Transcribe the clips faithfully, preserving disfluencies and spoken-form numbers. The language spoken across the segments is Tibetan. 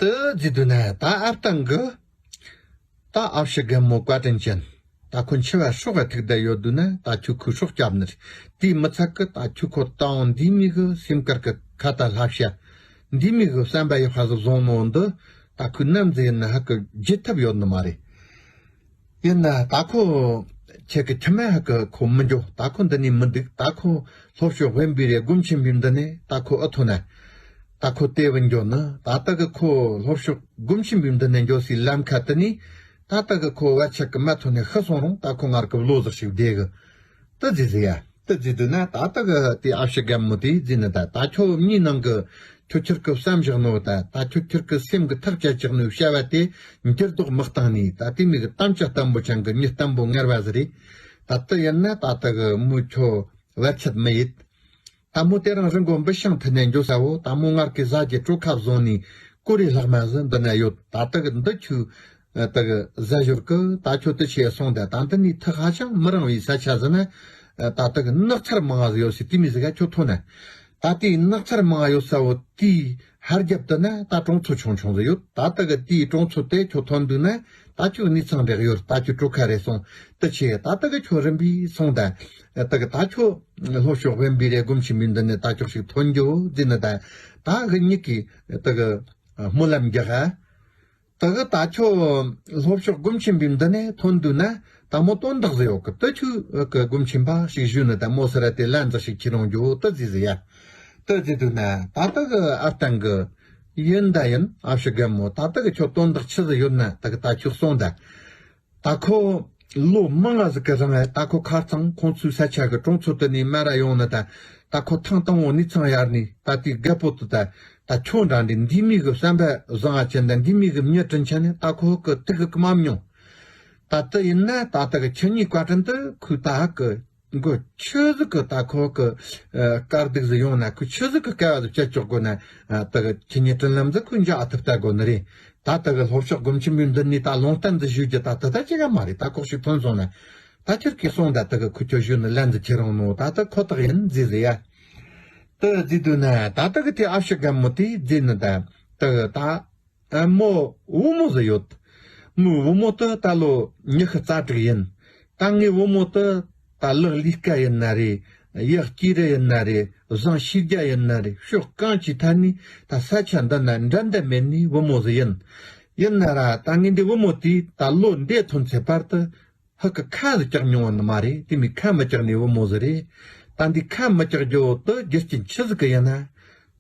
དེ་ཟེར་དུས་ན་ད་ཨ་སྟེང་གི་ད་ཨ་ཕྱི་རྒན་མོ་བཀའ་དྲིན་ཅན། ད་ཁོ་འཆི་བ་སྲོག་ག་ཐུག་བསྡད་ཡོད་དུས་ན་ད་ཁྱོད་ཁོའི་སྲོག་སྐྱབས་ནི་རེད། དེའི་མི་ཚད་གི་ད་ཁྱོད་ཁོ་ད་འོང་འདི་མི་གི་སེམས་དཀར་གི་ཁ་ད་ལྷ་བཤད། འདི་མི་གི་བསམ་པ་ཡག་པ་ཟིག་བཟུང་ནོ་འདི་ད་ཁོས་ནམ་ཟིག་ཡིན་ན་ཧ་གི་བརྗེད་ཐབས་ཡོད་ནི་མ་རེད། ཡིན་ན་ད་ཁོ་ཁྱེད་ཀྱི་ཁྱིམ་མ་ཧ་གི་ཁོ་མི་འགྱོ། ད་ཁོ་འདི་ནས་མི་འདུག། ད་ཁོ་ལྷོ་ཕྱོགས་དབེན་པའི་རི་སྒོམ་ཆེན་པོའི་འདི་ནས་ད་ཁོ་ཨེ་ཐོན་ན། ད་ཁོ་དེ་བུད་འགྱོ་ནི། ད་ལྟ་གི་ཁོ་ལྷོ་ཕྱོགས་སྒོམ་ཆེན་པོའི་འདི་ནས་འགྱོ་སའི་ལམ་ཁ་དེ་ནས་ད་ལྟ་གི་ཁོ་བར་ཆད་གི་མ་ཐོན་ནས་ཤི་སོང་རུང་ད་ཁོ་ངར་གི་བློ་ཟིག་ཞིག་བདེ་གི། དེ་ཟེར་ཟེར་ཡ། དེ་ཟེར་དུས་ན་ད་ལྟ་གི་དེ་ཨ་ཕྱི་རྒན་མོ་དེ་ཟེར་ནི། ད་ད་ཁྱོད་གཉིས་ནང་གི་ཁྱོད་ཁྱེད་ཀྱི་བསམ་བཞག་ནོ། ད་ད་ཁྱོད་ཁྱེད་ཀྱི་སེམས་ཀྱི་ཐག་བཅད་བཅག་ནོའི་བྱ་བ་དེ་འགྱུར་ལྡོག་མི་བཏང་ནི། ད་དེ་མི་གི་དམ་བཅའ་བརྟན་པོ་ཅན་གི་མྱི་བརྟན་པོ་ངར་བ་ཟིག་རེད། ད་ལྟ་ཡིན་ན་ད་ལྟ་གི་མོ་ཁྱོད་བར་ཆད་མི་ཡེད། ད་མོ་དེ་རིང་རི་མགོ་འབུད་ཞིང་ཐུ་ནས་འགྱོ་ས་བོ། ད་མོ་ངར་གི་ཟ་རྒྱུ་གྲོ་ཁ་བཟོ་ནི་ཀོ་རེ་ལྷག་མ་ཟིག་འདི་ན་ཡོད། ད་ལྟ་གི་འདི་ཁྱོད་ད་གི་ཟ་ཞོར་གི་ད་ཁྱོད་དེ་ཆེ་སོང་། ད་ད་འདི་ནི་ཐག་ཧ་ཅང་མི་རིང་བའི་ས་ཆ་ཟིག་ན་ད་ལྟ་གི་ནགས་ཚལ་མང་ང་ཟིག་ཡོད་སྲིད། དེ་མི་ཟིག་ག་ཁྱོད་ཐོན་ན། ད་དེའི་ནགས་ཚལ་མང་ང་ཡོད་ས་བོ་དེའི་ཧར་རྒྱབ་དུ་ན་ད་གྲོང་ཚོ་ཆུང་ཆུང་ཟིག་ཡོད། ད་ལྟ་གི་དེའི་གྲོང་ཚོ་དེ་ཁྱོད་ཐོན་དུས་ན་ད་ཁྱོད་གནས་ཚང་རེག་ཡོད། ད་ཁྱོད་གྲོ་ཁ་རེ་སོང་དེ་ཆེ། ད་ལྟ་གི་ཁྱོད་རིམ་པས་སོང་ད། ད་གི་ད་ཁྱོད་ལྷོ་ཕྱོགས་དབེན་པའི་རི་སྒོམ་ཆེན་པོའི་འདི་ནས་ད་ཁྱོད་ཞིག་ཐོན་རྒྱུ་ཟེར་ནི། ད་ད་གི་མྱིག་གིས་ད་གི་སྨོན་ལམ་རྒྱག་ཨ། ད་གི་ད་ཁྱོད་ལྷོ་ཕྱོགས་སྒོམ་ཆེན་པོའི་འདི་ནས་ཐོན་དུས་ན་ད་མོ་དོན་དག་ཟིག་ཡོད་གི། ད་ཁྱོད་གི་སྒོམ་ཆེན་པ་ཞིག་བཞུགས་ནི། ད་མོ་སི་ར་དེ་ལན་ཟིག་ཞིག་ཁྱེར་ཡོང་རྒྱུ་ད་ཟེར་ཟེར་ཡ། ད་ཟེར་དུས་ན་ད་ལྟ་གི་ཨ་སྟེང་གི་ཡིན་ད་ཡིན། ཨ་ཕྱི་རྒན་མོ་ད་ལྟ་གི་ཁྱོད་དོན་དག་ཆི་ཟིག་ཡོད་ན་ད་གི་ད་ཁྱོད་གསུངས་ད། ད་ཁོ་ལོ་མང་ང་ཟིག་གི་རིང་ད་ཁོ་ཁ་རྩང་ཁོང་ཚོའི་ས་ཆ་གི་གྲོང་ཚོ་དེ་ནས་མ་ར་ཡོང་ནི། ད་ད་ཁོ་ཐེངས་དང་པོ་གནས་ཚང་གཡར་ནི་ད་དེའི་རྒད་པོ་དེ་ད་ད་ཁྱོད་འདྲ་འདྲའི་འདི་མི་གི་བསམ་པ་བཟང་ང་ཅན་ད་འདི་མི་གི་མྱི་དྲིན་ཆེན་ནི་ད་ཁོ་གི་ཐུག་གི་མ་མྱོང་། ད་དེ་ཡིན་ན་ད་ལྟ་གི་ཁྱེད་གཉིས་བཀའ་དྲིན་དེ་ཁོས་ད་ཧ་གི་མགོ་ཆི་ཟིག་གི་ད་ཁོ་གི་དཀའ་སྡུག་ཟིག་ཡོང་ན་ཁོས་ཆི་ཟིག་གི་དཀའ་བ་ཟིག་སྤྱད་ཆོག་དགོས་ན། ད་གི་ཁྱེད་གཉིས་དྲིན་ལམ་ཟིག་ཁོས་འཇལ་ཐུབ་ལྟ་དགོས་ནི་རེད། ད་ལྟ་གི་ལྷོ་ཕྱོགས་སྒོམ་ཆེན་པོའི་མདུན་ནས་ད་ལུང་བསྟན་འདི་ཞུས་རྒྱུ་ད་ད་ལྟ་ཅི་ག་མ་རེད། ད་ཁོག་ཞིག་ཐོན་སོང་ན། ད་ཁྱེད་ཀྱིས་གསུངས་ད་ལྟ་གི་ཁོ་ཁྱོད་ཞུས་ནི་ལན་འདི་ཁྱེར་རུང་ནོ་ད་ལྟ་ཁོ་ཐག་ཡིན་ཟེར་ཟེར་ཡ། ད་ཟེར་དུས་ན་ད་ལྟ་གི་དེ་ཨ་ཕྱི་རྒན་མོ་དེ་ཟེར་ནི་ད་ད་གི་ད་མོ་བུ་མོ་ཟིག་ཡོད། མོའི་བུ་མོ་དེ་ད་ལོ་ཉི་ཤུ་རྩ་དྲུག་ཡིན། ད་ངའི་བུ་མོ་དེ་ད་ལག་ལས་ཀ་ཡིན་ན་རེད། གཡག་སྐྱེས་ར་ཡིན་ན་རེད། བཟང་ཤེས་རྒྱ་ཡིན་ན་རེད། ཕྱོགས་གང་ཅིའི་ཐད་ནས་ད་ས་ཆ་འདི་ན་འགྲན་ཟླ་མེད་ནི་བུ་མོ་ཟིག་ཡིན། ཡིན་ན་ར་ད་ངས་འདི་བུ་མོ་དེ་ད་ལོ་འདི་ཐོན་ཚེ་བར་དུ་ཧ་གི་ཁ་ཟིག་བཀྱག་མྱོང་བ་ནི་མ་རེད། དེ་མིན་ཁ་མི་བཀྱག་ནི་བུ་མོ་ཟིག་རེད། ད་འདི་ཁ་མི་བཀྱག་རྒྱུ་དེ་རྒྱུ་རྐྱེན་ཆི་ཟིག་གི་ཡིན་ན།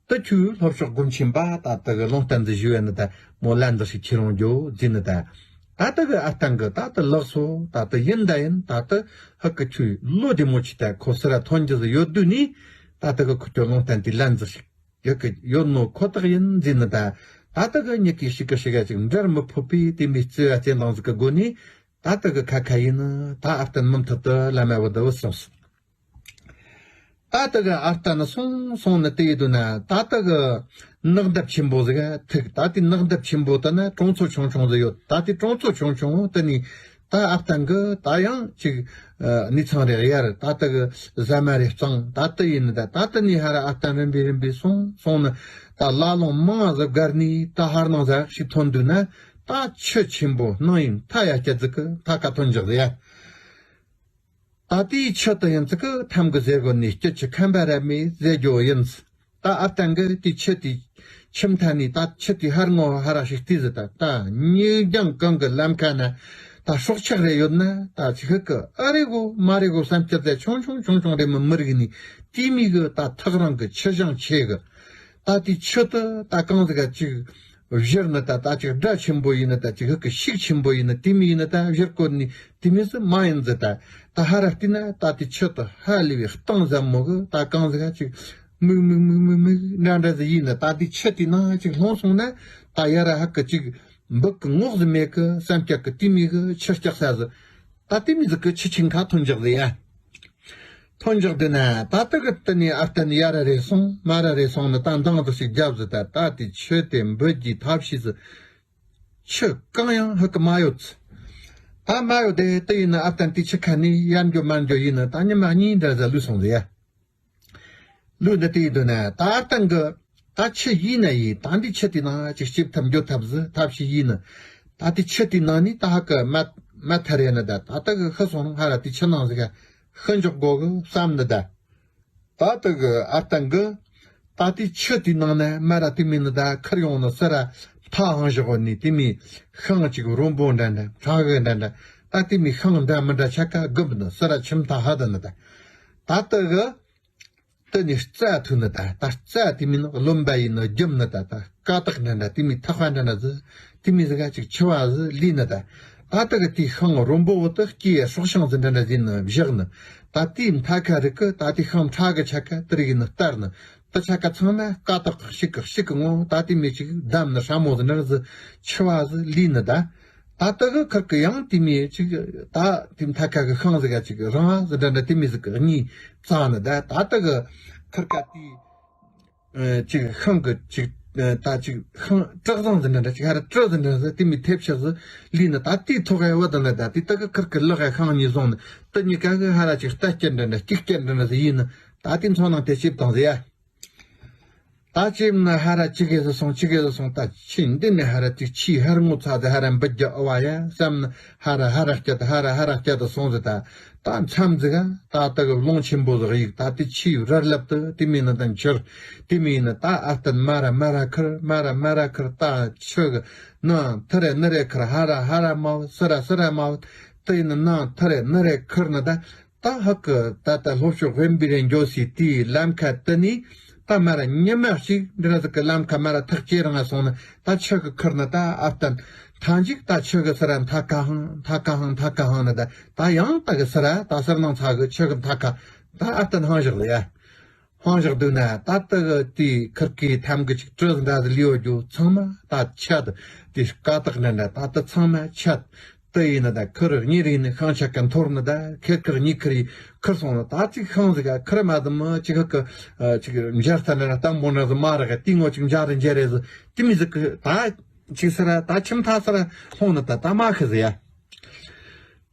དེ་ཁྱོད་ལྷོ་ཕྱོགས་སྒོམ་ཆེན་པ་ད་ལྟ་གི་ལུང་བསྟན་འདི་ཞུ་ཡ་ནི་ད་མོ་ལན་འདི་ཞིག་ཁྱེར་ཡོང་རྒྱུ་ཟེར་ནི་ད། ད་ལྟ་གི་ཨ་སྟེང་གི་ད་ལྟ་ལགས་སོ། ད་ལྟ་ཡིན་ད་ཡིན། ད་ལྟ་ཧ་གི་ཁྱོད་ལོ་བདེ་མོ་ཅིག་ད་ཁོ་སི་ར་ཐོན་རྒྱུ་ཟིག་ཡོད་དུས་ནི། ད་ལྟ་གི་ཁོ་ཁྱོད་ལུང་བསྟན་དེ་ལན་འདི་ཞིག་ཡོད་གི་ཡོད་ནོ་ཁོ་ཐག་ཡིན་ཟེར་ནི་ད། ད་ལྟ་གི་མྱིག་གིས་ཞིག་གི་ཞིག་ག་ཅིག་འབྲལ་མི་ཕོད་པའི་དེ་མི་བརྩེ་བ་བརྩེ་འདང་ཟིག་གི་སྒོ་ནས། ད་ལྟ་གི་ཁ་ཁ་ཡིན་ནི་ད་ཨ་སྟེང་མུ་མཐུད་དུ་བླ་མ་བུ་ད་བུད་སོང་སོང་། ད་ལྟ་གི་ཨ་སྟེང་ནི་སོང་སོང་ནི་དེ་ཡིན་དུས་ན་ད་ལྟ་གི་ནགས་འདབས་ཆེན་པོ་ཟིག་ག་ཐུག། ད་ལྟའི་ནགས་འདབས་ཆེན་པོ་དེ་ན་གྲོང་ཚོ་ཆུང་ཆུང་ཟིག་ཡོད། ད་ལྟའི་གྲོང་ཚོ་ཆུང་ཆུང་དེ་ནི་ད་ཨ་སྟེང་གི་ད་ཡང་ཅིག་གནས་ཚང་རེ་གཡར། ད་ལྟ་གི་ཟ་མ་རེ་གཙང་། ད་ལྟ་ཡིན་ནི་ད་ད་ལྟ་ནི་ཧ་ར་ཨ་སྟེང་རིམ་པས་རིམ་པས་སོང་སོང་ནི་ད་ལ་ལུང་མང་ཟིག་བརྒལ་ནི་ད་ཧར་ནང་ཟིག་ཞིག་ཐོན་དུས་ན་ད་ཆུ་ཆེན་པོ་སྣང་ཡུལ་མཐའ་ཡས་སྐྱ་ཟིག་གི་མཐའ་ཁ་ཐོན་འཇག་ཟིག་ཡ། ད་དེའི་ཆུ་དེ་ཡིན་ཙི་གི་ཐམ་གི་ཟེར་གོ་ནི་སྐྱིད་ཆུ་ཁམས་པ་རབ་མེད་ཟེར་རྒྱུ་ཡིན། ད་ཨ་སྟེང་གི་དེའི་ཆུ་དེའི་ཁྱིམ་མཐའ་ནས་ད་ཆུ་དེའི་ཧར་ངོ་ཧ་རག་ཞིག་བལྟས་ཟིག་ད་ད་ཉིས་རྒྱང་གང་གི་ལམ་ཁ་ན་ད་སྲོག་ཆགས་རེ་ཡོད་ན་ད་ཅི་ཧི་གི་ཨ་རེ་གོ་མ་རེ་གོ་བསམ་སྐྱིད་ཟེར་ཆུང་ཆུང་ཆུང་ཆུང་རེ་མི་མི་རིག་ནི་དེ་མི་གི་ད་ཐག་རིང་གི་ཆུ་བཞེངས་ཆེ་གི། ད་དེའི་ཆུ་དེ་ད་གང་ཟིག་ག་ཅིག་བཞུར་ནི་ད་ད་ཅིག་སྒྲ་ཆེན་པོ་ཡིན་ནི་ད་ཅིག་ཧི་གི་ཤུགས་ཆེན་པོ་ཡིན་ནི་དེ་མི་ཡིན་ནི་ད་བཞུར་གོ་ནི་དེ་མི་སུ་མ་ཡིན་ཟིག་ད་ད་ཧ་ར་བལྟས་ན་ད་དེའི་ཆུ་དེ་ཧ་ལས་པའི་གཏིང་ཟབ་མོ་གི་ད་གང་ཟིག་ག་ཅིག་མིག་མིག་མིག་མིག་མིག་འདྲ་འདྲ་ཟིག་ཡིན་ནི་ད་དེའི་ཆུ་དེའི་ནང་ཅིག་ལྷུང་སོང་ན་ད་ཡ་ར་ཧ་གི་ཅིག་འབུ་གི་ངོགས་ཟིག་མེད་གི་བསམ་སྐྱིད་གི་དེ་མི་གི་ཆུ་སྐྱག་ས་ཟིག་ད་དེ་མི་ཟིག་གི་ཆུ་ཆེན་ཁ་ཐོན་འཇག་ཟིག་ཡ། ཐོན་འཇོག་དུས་ན་ད་ལྟ་གི་དེ་ནས་ཨ་སྟེང་ནས་ཡར་རེ་སོང་མར་རེ་སོང་ནི་ད་འདང་དུ་ཞིག་རྒྱབ་ཟིག་ད་ད་དེ་ཆུ་དེ་འབུད་རྒྱུའི་ཐབས་ཤེས་ཟིག་ཆུ་གང་ཡང་ཧུ་གི་མ་ཡོད་ཟིག་ད་མ་ཡོད་དེ་དེ་ཡིན་ན་ཨ་སྟེང་དེ་ཆུ་ཁ་ནས་ཡར་འགྱོ་མར་འགྱོ་ཡིན་ན་ད་ཉི་མ་གཉིས་འདྲ་ཟིག་ལུས་སོང་ཟིག་ཡ། ལུས་ནི་དེ་ཡིན་དུས་ན་ད་ཨ་སྟེང་གི་ད་ ད་ཆུ་ཡིན་ན་ཡིན། ད་འདི་ཆུ་དེའི་ནང་ཅིག་སྐྱིབས་ཐབས་འགྱོ་ཐབས་ཟིག་ཐབས་ཤིག་ཡིན་ནི། ད་དེ་ཆུ་དེའི་ནང་ནས་ད་ཧ་གི་མ་མ་ཐར་ཡ་ནི། ད་ད་ལྟ་གི་ཤི་སོང་ན་ཧ་ར་དེ་ཆུ་ནང་ཟིག་ག་ཤི་འཇོག་དགོ་གི་བསམ་ནི་ད། ད་ལྟ་གི་ཨ་སྟན་གི་ད་དེ་ཆུ་དེའི་ནང་ན་མ་ར་དེ་མིན་ནི་ད་ཁུར་ཡོང་ནི་སི་ར་མཐའ་ཧང་བཞག་གོ་ནི་དེ་མིན་ཤིང་ཅིག་རོམ་པོ་འདྲ་འདྲ་བྲག་གི་འདྲ་འདྲ། ད་དེ་མིན་ཤིང་འདྲ་མི་འདྲ་ཆ་ག་གི་འབུ་ནི་སི་ར་ཆུ་མཐའ་ཧ་ད་ནི་ད། ད་ལྟ་གི་དེ་ནི་རྩྭ་ཐུག་ནི་ད། ད་རྩྭ་དེ་མིན་ནི་རློན་པ་ཡིན་ནི་རྒྱུམ་ནི་ད། ད་ཀ་དག་འདྲ་འདྲ་དེ་མིན་ཐག་པ་འདྲ་འདྲ་ཟིག་དེ་མིན་ཟིག་ག་ཅིག་ཆུ་བ་ཟིག་ལུས་ནི་ད། ད་ལྟ་གི་དེའི་ཤིང་རོམ་པོ་བོ་དེ་སྐྱེས་སྲོག་ཤིང་ཟིག་འདྲ་འདྲ་ཟིག་ནི་བཞག་ནི། ད་དེའི་མཐའ་ཁ་རིག་གི་ད་དེའི་ཤིང་ཁྲ་གི་ཆ་ག་དེ་རིག་ནི་ལྟར་ནི། དེ་ཆ་ག་ཚང་མ་ཀ་དག་ཞིག་གི་ཞིག་གི་ངོ་ད་དེ་མིན་ཅིག་བསྡམས་ནི་སྲ་མོ་ཟིག་འདྲ་ཟིག་ཆུ་བ་ཟིག་ལུས་ནི་ད། ད་ལྟ་གི་ཁུར་གི་ཡང་དེ་མིན་ཅིག་ད་དེ་མཐའ་ཁ་གི་ཤིང་ཟིག་ག་ཅིག་རིང་བ་ཟིག་འདྲ་འདྲ་དེ་མིན་ཟིག་གི་གཉིས་བཙའ་ནི་ད། ད་ལྟ་གི་ཁུར་ག་དེའི་ཨ་ཅིག་ཤིང་གི་ཅིག་ཨ་ད་ཅིག་ཤིང་བྲག་བཟང་ཟིག་འདྲ་འདྲ་ཅིག་ཧ་ར་གྲུ་ཟིག་འདྲ་ཟིག་དེ་མིན་ཐེབས་ཆག་ཟིག་ལུས་ནི་ད། དེའི་ཐོག་ག་བུད་ནི་ད། དེ་ལྟ་གི་ཁུར་གི་ལག་ག་ཤིང་གཉིས་བཟུང་ནི། དེ་གཉིས་ཀ་གི་ཧ་ར་ཅིག་རྟ་སྐྱེལ་འདྲ་འདྲ་སྐྱིག་སྐྱེལ་འདྲ་འདྲ་ཟིག་ཡིན་ནི། ད་དེ་མཚོ་ནང་དེ་ཅིབ་དང་ཟིག་ཡ། ད་ཅིབ་ན་ཧ་ར་ཅི་གེ་ཟིག་སོང་ཅི་གེ་ཟིག་སོང་། ད་ཆུ་འདི་ནས་ཧ་ར་ཅིག་ཆུའི་ཧར་ངོ་ཚ་ཟིག་ཧ་ར་འབུད་རྒྱུ་ཨ་བ་ཡ་བསམ་ནི། ཧ་ར་ཧ་ར་སྐྱ་ད་ཧ་ར་ཧ་ར་སྐྱ་ད་སོང་ཟིག་ད་ད་མཚམས་ཟིག་ག་ད་ལྟ་གི་རླུང་ཆེན་པོ་ཟིག་གཡུག་ད་དེ་ཆུའི་རར་ལབ་ཏུ་དེ་མིན་ནི་ད་འཕྱུར། དེ་མིན་ནི་ད་ཨ་སྟན་མ་ར་མ་ར་ཁུར་མ་ར་མ་ར་ཁུར། ད་ཆུ་གི་ནང་ཐི་རེ་ནི་རེ་ཁུར། ཧ་ར་ཧ་ར་མ་བུད་སི་ར་སི་ར་མ་བུད། དེ་ཡིན་ནི་ནང་ཐི་རེ་ནི་རེ་ཁུར་ནི་ད། ད་ཧ་གི་ད་ལྟ་ལྷོ་ཕྱོགས་དབེན་པའི་རེ་འགྱོ་སའི་དེའི་ལམ་ཁ་དེ་ནས་ད་མ་ར་ཉི་མ་ཞིག་འདི་ར་ཟིག་གི་ལམ་ཁ་མ་ར་ཐག་ཇེ་རིང་ང་སོང་ནི། ད་ཆུ་གི་ཁུར་ནི་ད་ཨ་སྟན་མཐའ་མཇུག་ད་ཆུ་གི་སི་ར་མཐའ་ཁ་ཧང་མཐའ་ཁ་ཧང་མཐའ་ཁ་ཧང་ནི་ད། ད་ཡང་ད་གི་སི་ར་ད་སི་ར་ནང་ཚ་གི་ཆུ་གི་མཐའ་ཁ་ད་ཨ་སྟན་ཧང་བཞག་ལ་ཡ། ཧང་བཞག་འདུག་ན་ད་ལྟ་གི་དེའི་ཁུར་གི་ཐམ་གི་ཅིག་གྲུ་འདྲ་ཟིག་ལུས་ཡོད་རྒྱུ་ཚང་མ་ད་ཆད། དེ་ཀ་དག་འདྲ་འདྲ་ད་ལྟ་ཚང་མ་ཆད། དེ་ཡིན་ན་ད་ཁུར་གཉིས་རིག་ནི་ཤིང་ཆ་ག་འཐོར་ནི་ད། ཁེར་ཁུར་གཉིས་ཁུར་ཡི་ཁུར་སོང་ནི་ད། ཅིག་ཤིང་ཟིག་ག་ཁུར་མ་དུ་མི་ཅིག་ཧ་གི་ཅིག་འབྱར་ས་འདྲ་འདྲ་སྟམ་པོ་འདྲ་ཟིག་མ་རག་ག་དེ་ངོ་ཅིག་འབྱར་རེ་འབྱར་རེ་ཟིག་དེ་མི་ཟིག་གི་ད་ཅིག་སི་ར་ད་ཆུ་མཐའ་སི་ར་ལྷུང་ནི་ད། ད་མ་ཤི་ཟིག་ཡ།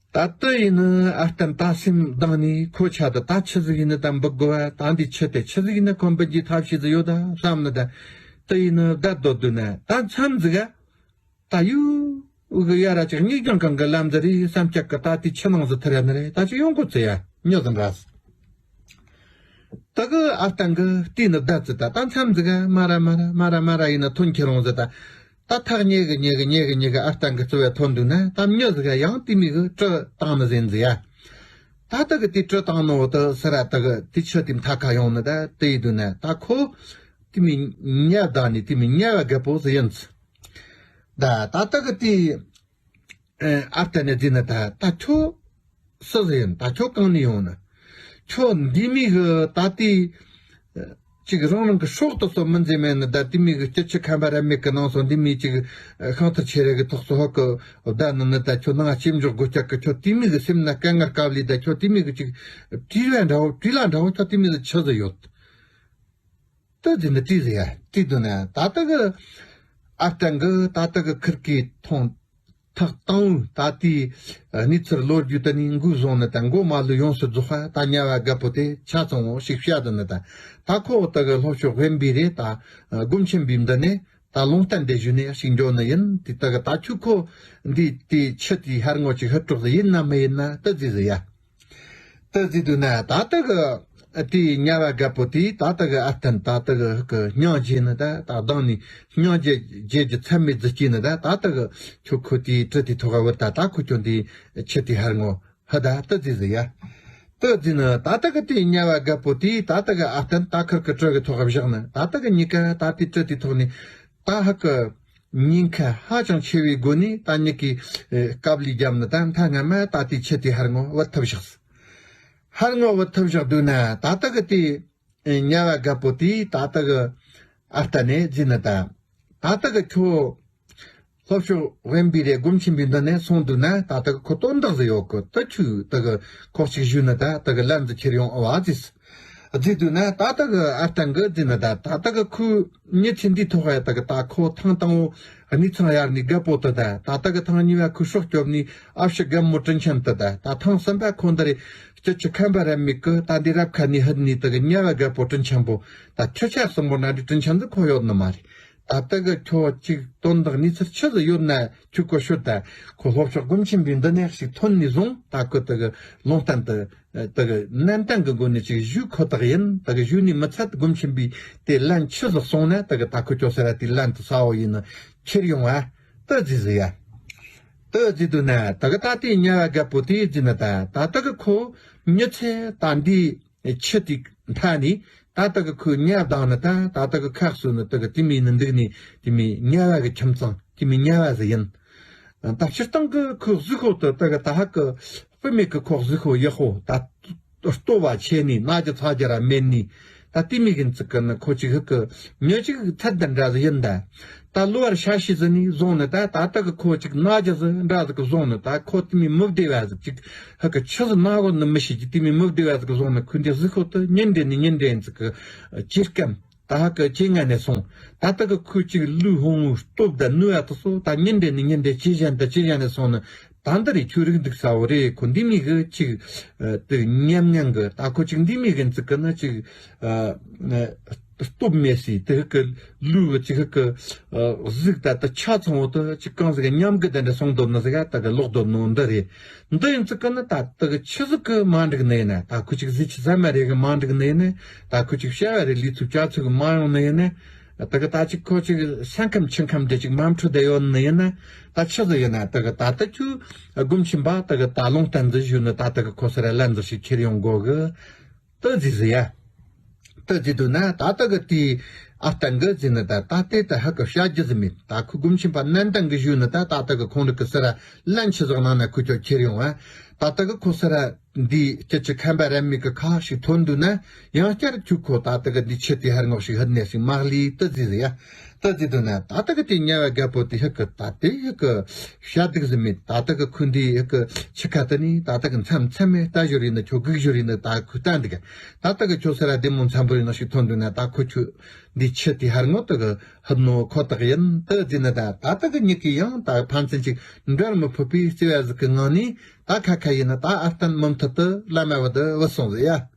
ད་ལྟ་ཡིན་ནི་ཨ་སྟན་ད་སེམས་གདངས་ནས་ཁོ་ཆ་ད་ད་ཆི་ཟིག་ཡིན་ནི་ད་འབུད་དགོས་པ། ད་འདི་ཆུ་དེ་ཆི་ཟིག་ཡིན་ནི་ཁོ་འབུད་རྒྱུའི་ཐབས་ཤེས་ཟིག་ཡོད་ད་བསམ་ནི་ད། དེ་ཡིན་ནི་བསྡད་སྡོད་དུས་ན་ད་མཚམས་ཟིག་ག་ད་ཡུ་གི་ཡ་ར་ཅིག་གཉིས་ཀྱང་གང་གི་ལམ་ཟིག་རེད་བསམ་ཅག་གི་ད་དེ་ཆུ་ནང་ཟིག་ཐར་ཡ་ནི་རེད། ད་ཅིག་ཡོང་གོ་ཚེ་ཡ་མྱི་ཟིག་འདྲ། ད་གི་ཨ་སྟན་གི་དེ་ནི་བསྡད་ཚེ་ད་ད་མཚམས་ཟིག་ག་མ་ར་མ་ར་མ་ར་མ་ར་ཡིན་ན་ཐོན་ཁྱེར་འོང་ཟིག་ད། ད་ཐག་ཉེ་གི་ཉེ་གི་ཉེ་གི་ཉེ་གི་ཨ་སྟན་གི་རྩ་བའི་ཐོན་འདུག་ན་ད་མྱི་ཟིག་ག་ཡང་དེ་མི་གི་གྲུ་བཏང་ནི་ཟིན་ཟིག་ཡ། ད་ད་གི་དེ་གྲུ་བཏང་ནི་འོ་ད་སི་ར་ད་གི་དེ་ཆུ་དེ་མཐའ་ཁ་ཡོང་ནི་ད་དེ་ཡི་དུས་ན་ད་ཁོ་དེ་མི་ཉ་ད་ནི་དེ་མི་ཉ་བ་རྒད་པོ་ཟིག་ཡིན་ཟིག་ད་ད་ད་གི་དེ་ཨ་སྟན་ནས་ཟིན་ན་ད་ད་ཁྱོ་སུ་ཟིག་ཡིན། ད་ཁྱོ་གང་ནས་ཡོང་ནི། ཁྱོ་འདི་མི་གི་ད་དེ་ཅིག་རང་རང་གི་སྲོག་ཏུ་སོ་མི་འཛེམ་མེད་ནི་ད། དེ་མི་གི་སྐྱིད་ཆུ་ཁམས་པ་ར་མེད་གི་ནང་སོང་འདི་མི་ཅིག་ཤིང་ཐུར་ཆེ་རེ་གི་ཐོག་སོ་ཧོ་གི་བསྡད་ནི་ནི་ད། ཁྱོ་ནང་ལྕེབ་འཇོག་དགོས་ཀྱག་གི། ཁྱོ་དེ་མི་གི་སེམས་ན་དཀའ་ངལ་དཀའ་ལས་ད། ཁྱོ་དེ་མི་གི་ཅིག་བྲིས་ལ་འདྲ་བོ་བྲིས་ལ་འདྲ་བོ་ཁྱོ་དེ་མི་གི་ཆི་ཟིག་ཡོད། ཏི་ཟིན་ནི་ཏི་ཟིག་ཡ་ཏི་དུ་ན་ད་ལྟ་གི་ཨ་སྟན་གི་ད་ལྟ་གི་ཁུར་གི་ཐོང་ཐག་བཏང་བོ་ད་དེའི་གནས་ཚུལ་ལོ་རྒྱུས་དེ་ནི་འགོས་བཟུང་ནི་ད་མགོ་མ་ལུས་ཡོངས་སུ་རྫོགས་པ་ད་ཉ་བ་རྒད་པོ་དེ་ཆ་ཚང་བོ་ཞིག་བཤད་དུ་ནི་ད། ད་ཁོ་ད་གི་ལྷོ་ཕྱོགས་དབེན་པའི་རེད་ད་སྒོམ་ཆེན་པོའི་འདི་ནས་ད་ལུང་བསྟན་འདི་ཞུས་ནས་ཞིག་འགྱོ་ནི་ཡིན། དེ་ད་གི་ད་ཁྱོད་ཁོ་འདི་དེའི་ཆུ་དེའི་ཧར་ངོ་ཅིག་ཧུར་གྲོགས་ཟིག་ཡིན་ན་མི་ཡིན་ན་ཏི་ཟིག་ཟིག་ཡ། ཏི་ཟིག་དུ་ན་ད་ལྟ་གི་དེའི་ཉ་བ་རྒད་པོ་དེས་ད་ལྟ་གི་ཨ་སྟན་ད་ལྟ་གི་ཧུ་གི་སྙིང་རྗེ་ནི་ད་ད་གདངས་ནས་སྙིང་རྗེ་རྗེ་རྒྱུ་ཚད་མེད་ཟིག་སྐྱེས་ནི་ད། ད་ལྟ་གི་ཁྱོད་ཁོ་དེའི་གྲུ་དེའི་ཐོག་ག་བུད་ད། ད་ཁོ་ཁྱོད་འདིའི་ཆུ་དེའི་ཧར་ངོ་ཧུ་ད་ཏི་ཟིག་ཟིག་ཡ། ཏི་ཟིག་ནི་ད་ལྟ་གི་དེའི་ཉ་བ་རྒད་པོ་དེས་ད་ལྟ་གི་ཨ་སྟན་ད་ཁུར་གི་གྲུ་གི་ཐོག་ག་བཞག་ནི། ད་ལྟ་གི་གཉིས་ཀ་ད་དེའི་གྲུ་དེའི་ཐོག་ནས་ད་ཧུ་གི་ཉེན་ཁ་ཧ་ཅང་ཆེ་བའི་སྒོ་ནས་ད་མྱི་གིས་ཨེ་དཀའ་ལས་བརྒྱབ་ནི་ད་མཐའ་སྔ་མ་ད་དེའི་ཆུ་དེའི་ཧར་ངོ་བུད་ཐུབ་བཞག་ཧར་ངོ་བུད་ཐུབ་བཞག་དུས་ན་ད་ལྟ་གི་དེའི་ཨེ་ཉ་བ་རྒད་པོ་དེས་ད་ལྟ་གི་ཨ་སྟན་ནས་ཟིན་ནི་ད། ད་ལྟ་གི་ཁྱོད་ལྷོ་ཕྱོགས་དབེན་པའི་རེ་སྒོམ་ཆེན་པོའི་འདི་ནས་སོང་དུས་ན་ད་ལྟ་གི་ཁོ་དོན་དག་ཟིག་ཡོད་གི། ད་ཁྱོད་ད་གི་ཁོག་ཅིག་བཞུས་ནི་ད་ད་གི་ལམ་ཟིག་ཁྱེར་ཡོང་ཨ་བ་ཟིག་ཟེར་དུས་ན་ད་ལྟ་གི་ཨ་སྟན་གི་ཟིན་ནི་ད། ད་ལྟ་གི་ཁོའི་མྱི་ཚེ་འདིའི་ཐོག་ཡ་ད་གི་ད་ཁོ་ཐེངས་དང་བོ་གནས་ཚང་གཡར་ནི་རྒད་པོ་དེ་ད། ད་ལྟ་གི་ཐེངས་གཉིས་པ་ཁོའི་སྲོག་སྐྱོབ་ནི་ཨ་ཕྱི་རྒན་མོ་དྲིན་ཆེན་དེ་ད། ད་ཐེངས་གསུམ་པ་ཁོ་འདི་རེད། སྐྱིད་ཆུ་ཁམས་པ་རབ་མེད་ཀི་ད་འདི་རབ་ཁ་ནས་ཧིད་ནས་དེ་གི་དམྱལ་བ་རྒད་པོ་དྲིན་ཆེན་པོ། ད་ཁྱོད་ཆ་གསུམ་པོ་ན་འདྲི་དྲིན་ཆེན་ཟིག་ཁོ་ཡོད་ནི་མ་རེད། ད་དེ་གི་ཁྱོད་ཅིག་དོན་དག་གནས་ཚུལ་ཆི་ཟིག་ཡོད་ན་ཁྱོད་ཀོ་ཤོད། ད་ཁོ་ལྷོ་ཕྱོགས་སྒོམ་ཆེན་པོའི་འདི་ནས་ཞིག་ཐོན་ནས་བཟུང་ད་ཁོ་དེ་གི་ལུང་བསྟན་དེ་དེ་གི་ནན་ཏན་གི་སྒོ་ནས་ཅིག་ཞུས་ཁོ་ཐག་ཡིན། དེ་གི་ཞུས་ནས་མི་ཚད་སྒོམ་ཆེན་པོས་དེ་ལན་ཆི་ཟིག་གསུངས་ན་དེ་གི་ད་ཁོ་ཁྱོད་ཟེར་ར་དེ་ལན་དུ་ས་འོ་ཡིན་ནི་ཁྱེར་ཡོང་བ། ཏི་ཙི་ཟི་ཡ། ཏི་ཙི་དུ་ན་ད་གི་ད་ཏི་ཉ་བ་རྒད་པོ་ཏི་ཙི་ན་ད་ད་ད་གི་ཁོ་མྱི་ཚེ་ད་འདི་ཆི་ཏི་མཐའ་ནི་ད་ད་གི་ཁོ་ཉ་བ་དང་ནི་ད་ད་ད་གི་ཁག་སུ་ནི་ད་གི་ཏི་མི་ནི་འདུག་ནི་ཏི་མི་ཉ་བ་གི་ཁྱིམ་ཚང་ཏི་མི་ཉ་བ་ཟི་ཡིན། ད་སྤྱིར་བཏང་གི་ཁོ་གཟུགས་ཁོ་ཏི་ད་གི་ད་ཧ་གི་དཔེ་མེད་གི་ཁོ་གཟུགས་ཁོ་ཡག་ཧོ་ད། ལྟོ་བ་ཆེ་ནི་ན་རྒྱ་ཚ་རྒྱ་ར་མེད་ནི། ད་ལྟི་མི་གིན་ཙི་ཀི་ནི་ཁོ་ཅིག་ཧི་ཀི་མྱི་ཅིག་ཚད་ལྡན་འདྲ་ཟི་ཡིན་ད། ད་ལོ་བར་ཤ་ཤི་ཟི་ནི་བཟུང་ནི་ད་ད་ལྟ་གི་ཁོ་ཅིག་ན་རྒྱ་ཟི་འདྲ་ཟི་ཀི་བཟུང་ནི་ད་ཁོ་ལྟི་མི་མི་བདེ་བ་ཟི་ཅིག་ཧི་ཀི་ཆི་ཟི་ན་གོ་ནི་མི་ཤི་ཅིག་ལྟི་མི་མི་བདེ་བ་ཟི་ཀི་བཟུང་ནི་ཁོ་འདི་ཟི་ཁོ་ཏི་ཉིན་འདྲེ་ནི་ཉིན་འདྲེ་ཟི་ཀི་ཅིར་ཀམ། ད་ཧ་ཀི་ཅི་ང་ནས་སོང་། ད་ལྟ་གི་ཁོ་ཅིག་ལུས་ཧོང་ངུ་སྟོབས་ད་ནུ་ཡ་ཏི་སོ་ད་ཉིན་འདྲེ་ནི་ཉིན་འདྲེ་ཅི་བཞིན་ད་ཅི་བཞིན་ནས་སོང་ནི། ད་འདི་རེ་ཁྱོད་རིག་འདུག་ས་བོ་རེད། ཁོ་འདི་མི་གི་ཅིག་དེ་ཉམས་ཉམས་གི་ད་ཁོ་ཅིག་འདི་མི་གི་འཛི་གི་ནི་ཅིག་སྟོབས་མེད་སི་དེ་གི་ལུས་གི་ཅིག་གི་གཟུགས་ད་ད་ཆ་ཚང་བོ་ད་ཅིག་གང་ཟིག་ཉམས་གི་དེ་འདྲ་སོང་དོ་ནི་ཟིག་ད་གི་ལོག་དོ་ནོ་འདི་རེད། འདི་ཡིན་ཙི་གི་ནི་ད་ད་གི་ཆི་ཟིག་གི་མ་འགྲིག་ནི་ཡིན་ན། ད་ཁོ་ཅིག་གཟི་ཆི་ཟ་མ་རེད་གི་མ་འགྲིག་ནི་ཡིན་ན། ད་ཁོ་ཅིག་བྱ་བ་རེད་ལུས་ཚུགས་བྱ་ཚུགས་གི་མ་ཡོང་ནི་ཡིན་ན། ད་གི་ད་ཅིག་ཁོ་ཅིག་ས་ཁམས་ཆུ་ཁམས་འདྲ་ཅིག་མ་འཕྲོད་བསྡད་ཡོད་ནི་ཡིན་ན། ད་ཆི་ཟིག་ཡིན་ན་ད་གི་ད་ད་ཁྱོད་སྒོམ་ཆེན་པ་ད་གི་ད་ལུང་བསྟན་འཛིན་ཞུ་ནི་ད་ད་གི་ཁོ་སར་ལན་འཛིན་ཞིག་ཁྱེར་ཡོང་དགོ་གི། ཏི་ཙི་ཟི་ཡ། ཏི་ཙི་དུ་ན་ད་ལྟ་གི་དེའི་ཨ་སྟན་གི་ཟི་ནི་ད་ད་ལྟའི་ད་ཧ་གི་བྱ་རྒྱུ་ཟི་མེད། ད་ཁོ་སྒོམ་ཆེན་པ་ནན་ཏན་གི་ཞུ་ནི་ད་ད་ལྟ་གི་ཁོང་རིག་གི་སར་ལན་ཆི་ཟིག་གནང་ན་ཁོ་ཁྱོད་ཁྱེར་ཡོང་བ། ད་ལྟ་གི་ཁོ་སར་འདི་སྐྱིད་ཆུ་ཁམས་པ་རབ་མེད་གི་ཁ་ཞིག་ཐོན་འདུག་ན་ཡང་བསྐྱར་ཁྱོད་ཁོ་ད་ལྟ་གི་འདི་ཆི་དེ་ཧར་ངོགས་ཤིག་ཧད་ནས་ཞིག་མ་ལི་ཏི་ཙི་ཟི་ཡ། ཏི་ཙི་དུ་ན་ད་ལྟ་གི་དེ་ཉ་བ་རྒད་པོ་དེ་ཧི་གི་ད་དེ་ཧི་གི་བྱ་སྡིག་ཟི་མེད། ད་ལྟ་གི་ཁོ་འདི་ཧི་གི་ཆི་ཁ་ཏི་ནི་ད་ལྟ་གི་མཚམས་མཚམས་མེད་ལྟ་ཞོར་ཡིན་ན་ཁྱོད་སྒུག་ཞོར་ཡིན་ན་ད་ཁོ་ལྟ་འདི་ག་ད་ལྟ་གི་ཁྱོད་སར་བདེ་མོ་འཚམ་པོ་ཡིན་ན་ཞིག་ཐོན་འདུག་ན་ད་ཁོ་ཁྱོད་འདི་ཆི་དེ་ཧར་ངོ་ད་གི་ཧི་ནོ་ཁོ་ཐག་ཡིན། ཏི་ཙི་ནི་ད་ད་ལྟ་གི་ཉི་གི་ཡང་ད་ཕན་ཚུན་ཅིག་འབྲལ་མི་ཕོད་པའི་བརྩེ་བ་ཟིག་གི་ངང་ནས་ད་ཁ་ཁ་ཡིན་ན་ད་ཨ་སྟན་མུ་མཐུད་དུ་བླ་མ་བུ་དུ་བུད་སོང་ཟི་ཡ།